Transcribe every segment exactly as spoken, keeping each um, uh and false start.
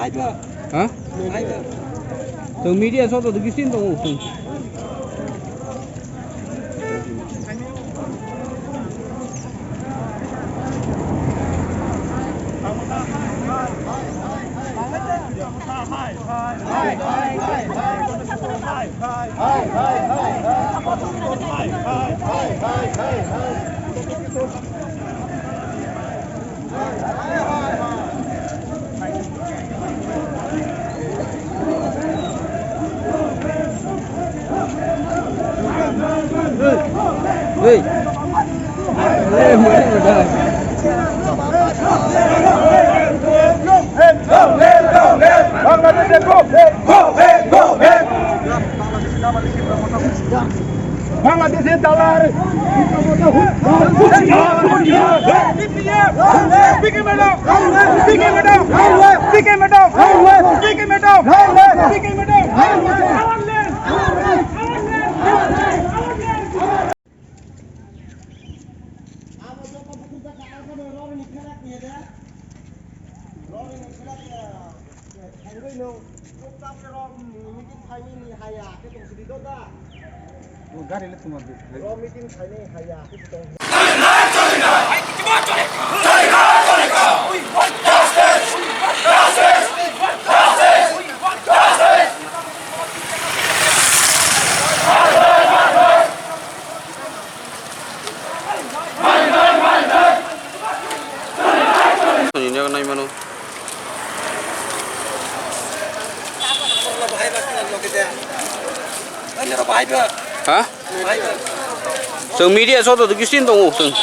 Ha? Chwng media soto digi sin tongo chwng. Bangladesh dalar. Gari le tuma. Nini nai mano. Ha? Chwng media soto digi sin tongo chwng.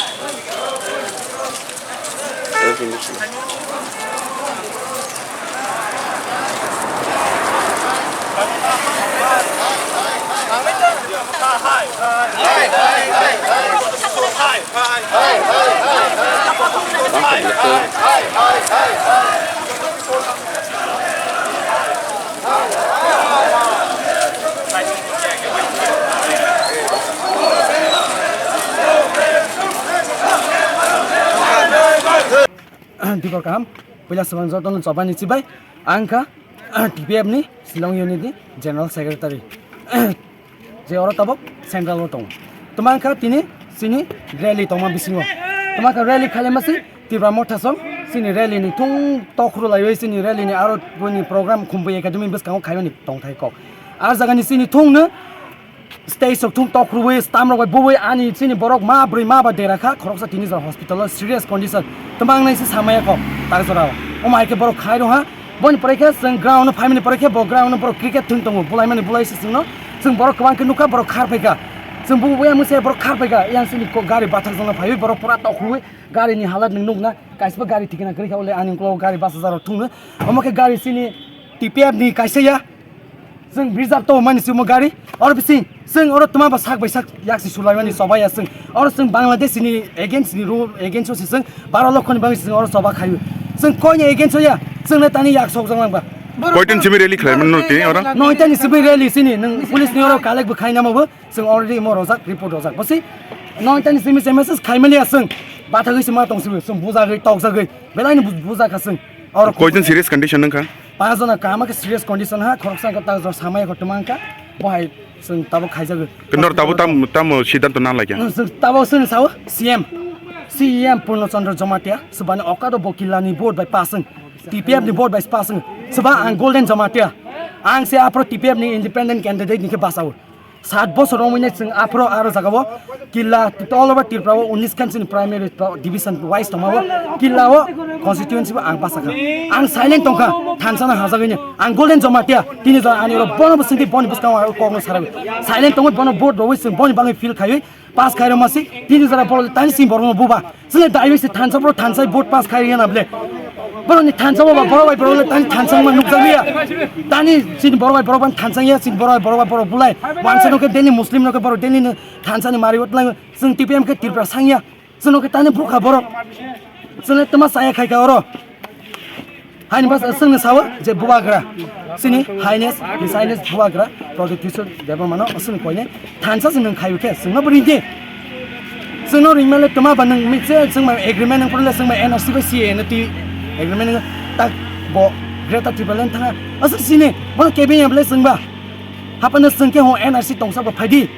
Dibor kaham, puila swbang jotono chobani chibai, ang kha T P F ni Shillong unit ni General Secretary. Je oro tabok central o tongo. Tuma wngkha tini chini rally tongma bisingo. Tuma wngkha rally khailaima si Tipra Motha song chini rally ni thung tokhru laiwi chini rally ni aro boni program Khumbui Academy bwskango khaimani tongthai kok. A jaga ni chini thung no stage sok thung tokhruwi stamrok bai buwi ani chini borok ma bwrwi ma ba dera kha khoroksa tini jora hospital o serious condition. Tuma wngnai se samaya kok tak jora o. Omo hai khe borok khai rw ha. Boni pore khe chwng ground o phaimani pore khe bo ground o borok cricket thwng tongo, bulaimani bulai se chwngno. Chwng borok kwbang khe nukha, borok khar phaikha. Chwng bubo buya mwsai borok khar phaikha. Yang chini ko-, gari bathak jongno phaiwi borok pura tokhruwi gari ni halat nwng nukna. Kaisa bo gari thikna kwrwi kha, ole ani ukologo gari bachajak rok thwngno. Omo khe gari chini T P F ni kaisa ya. Chwng reserve to mani chwngmo gari. Oro bising chwng oro twma ba sak bai sak yak si sulaimani choba ya chwng. Oro chwng Bangladesh ni against ni rule against o se chwng baro lokho ni bagwi chwng oro choba khaio. Chwng koi ni against o ya, chwng le tani yak sok jang lang ba. Koitan simi rally khlai mano tini oro? Noita ni simi rally sini nwng police ni oro collect bo khai namo bo. Chwng already mo rojak report rojak. Bosi noita ni simi se message khai mali ya chwng. Bathagwi se ma tong simi chwng bujagwi tokjagwi. Belai ni bu-, bujak kha chwng. Oro koitan serious condition nang kha? Panch jona kama khe serious condition ha, khoroksa wngkha tak jora samaya kho twma wngkha, bo hai chwng tabuk khaijagwi. Nor tabuk tam, tamo siddhanto nang laikha? Chwng tabuk chwng sao C M, C M Purno Chandra Jamatia, swbani okado bo killa ni vote bai pass wng, T P F ni vote bai pass wng, swba ang Golden Jamatia, ang se aphro T P F ni independent candidate ni khe bachao. Sat bosor romwi nai chwng aphro aro jaga o killa all over Tripura o unis khan chini primary division wise tongma o killa o constituency bo ang basa kha. Ang silent tongkha, thansa no hajagwi ni. Ang Golden Jamatia, tini jora ani oro bono bo singdi boni bwskango ang kokno sarawi. Silent tongwi bono vote rogwi chwng boni bagwi feel khaiwi pass khairok masi, tini jora borok tani sing borokno buba. Chwle daiwi se thansa borok thansa vote pass khai rwna bwle. Borokni thansa bo ba borok bai borok le tani thansa wngma nukjagwi ya. Tani chini borok bai borok ban thansa ya, chini borok bai borok bai borok bulai. Wansa no khe daily Muslim no khe borok daily no thansa ni mari wot lai. Chwng T P M khe Tripura sang ya. Chwng no khe tani bukha borok. Chwle twma saya khai kha oro. Haini bas chwngno sao je bubagra. Chini Highness, His Highness bubagra Pradyut Kishore Debbarma no chwng koine thansa se nwng khayu khe chwngno bo ringdi. Chwngno ringmale twma ba nwng mi je chwng ma agreement nwng phurle chwng ma N R C bai C A A no twi agreement nwng tak bo Greater Tipraland thanga. Aswk sini, bono kebeng ya bwle chwngba. Hapano chwng khe ho N R C tongsa bo phaidi.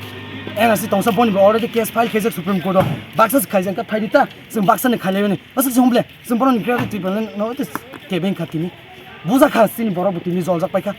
N R C tongsa boni bo already case file khaijak Supreme Court o. Baksa se khaijak khe phaidi ta, chwng baksa ni khailai bani. Aswk se hum bwle, chwng bono Greater Tipraland no te kebeng kha tini. Buja kha sini borok bo tini joljak paikha.